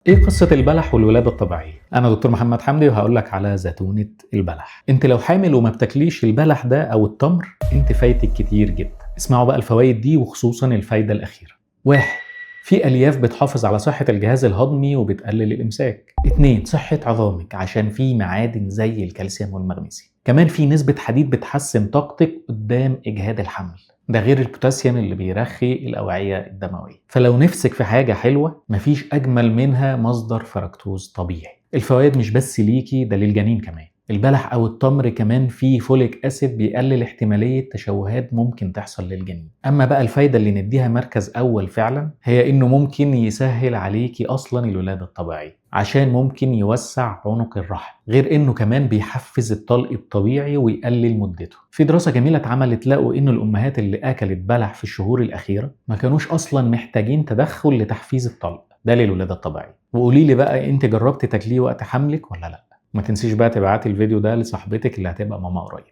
ايه قصة البلح والولادة الطبيعية؟ انا دكتور محمد حمدي وهقول لك على زيتونة البلح. انت لو حامل وما بتاكليش البلح ده او التمر انت فايتك كتير جدا. اسمعوا بقى الفوائد دي وخصوصا الفايدة الأخيرة. 1، في ألياف بتحافظ على صحة الجهاز الهضمي وبتقلل الإمساك. 2، صحة عظامك عشان في معادن زي الكالسيوم والمغنيسيوم. كمان في نسبة حديد بتحسن طاقتك قدام إجهاد الحمل، ده غير البوتاسيوم اللي بيرخي الأوعية الدموية. فلو نفسك في حاجة حلوة مفيش أجمل منها مصدر فركتوز طبيعي. الفوائد مش بس ليكي، ده للجنين كمان. البلح أو التمر كمان فيه folic acid بيقلل احتمالية تشوهات ممكن تحصل للجنين. أما بقى الفايدة اللي نديها مركز أول فعلا هي إنه ممكن يسهل عليكي أصلا الولادة الطبيعية، عشان ممكن يوسع عنق الرحم، غير إنه كمان بيحفز الطلق الطبيعي ويقلل مدته. في دراسة جميلة اتعملت لقوا إنه الأمهات اللي أكلت بلح في الشهور الأخيرة ما كانوش أصلا محتاجين تدخل لتحفيز الطلق ده للولادة الطبيعية. وقولي لي بقى، أنت جربتي تاكليه وقت حملك ولا لأ؟ ما تنسيش بقى تبعتي الفيديو ده لصاحبتك اللي هتبقى ماما قريب.